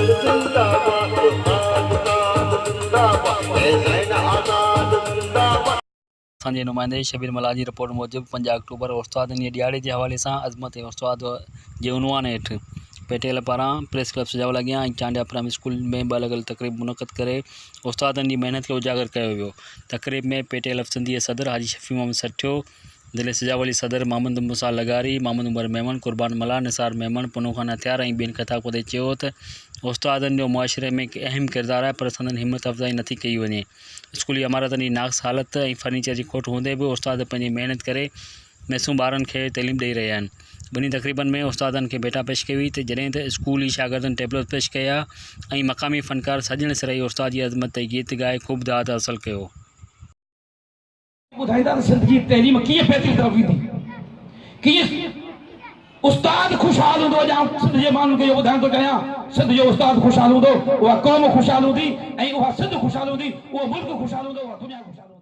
اسان جي نمائندي شبير ملاح جي رپورٽ موجب 5 آڪٽوبر استادن جي ڏهاڙي جي حوالي سان عظمت استاد جي عنوان هيٺ پي ٽي ايل پاران پريس ڪلب سجاول اڳيان ۽ چانڊيا پرائمري اسڪول ۾ ٻه الڳ الڳ تقريب منعقد ڪري استادن جي محنت کي اجاگر ڪيو ويو تقريب ۾ پي ٽي ايل سنڌي جي صدر حاجي شفيع محمد سٺيو ضلعي سجاول جي صدر محمد موسيٰ لغاري، محمد عمر ميمڻ، قربان ملاح، نثار ميمڻ، پنهون خان هٿيار ۽ ٻين خطاب ڪندي چيو ته استادن جو معاشري ۾ اهم ڪردار آهي پر سندن همت افزائي نٿي ڪئي وڃي، اسڪولي عمارتن جي ناقص حالت ۽ فرنيچر جي کوٽ هوندي به استاد پنهنجي محنت ڪري معصوم ٻارن کي تعليم ڏئي رهيا آهن. ٻنهي تقريبن ۾ استادن کي ڀيٽا پيش ڪئي وئي ته جڏهن ته اسڪولي شاگردن ٽيبلوز پيش ڪيا ۽ مقامي فنڪار سڄڻ سرهي استاد جي عظمت تي گيت ڳائي خوب داد حاصل ڪيو. ٻڌائيندا ته سنڌ جي تعليم ڪيئن بهتري طرف ويندي، ڪيئن استاد خوشحال هوندو، اڄ آئون سنڌ جي ماڻهن کي اهو ٻڌائڻ ٿو چاهيان، سنڌ جو استاد خوشحال هوندو، اها قوم خوشحال هوندي ۽ اها سنڌ خوشحال هوندي، اهو ملڪ خوشحال هوندو، اها دنيا خوشحال هوندي.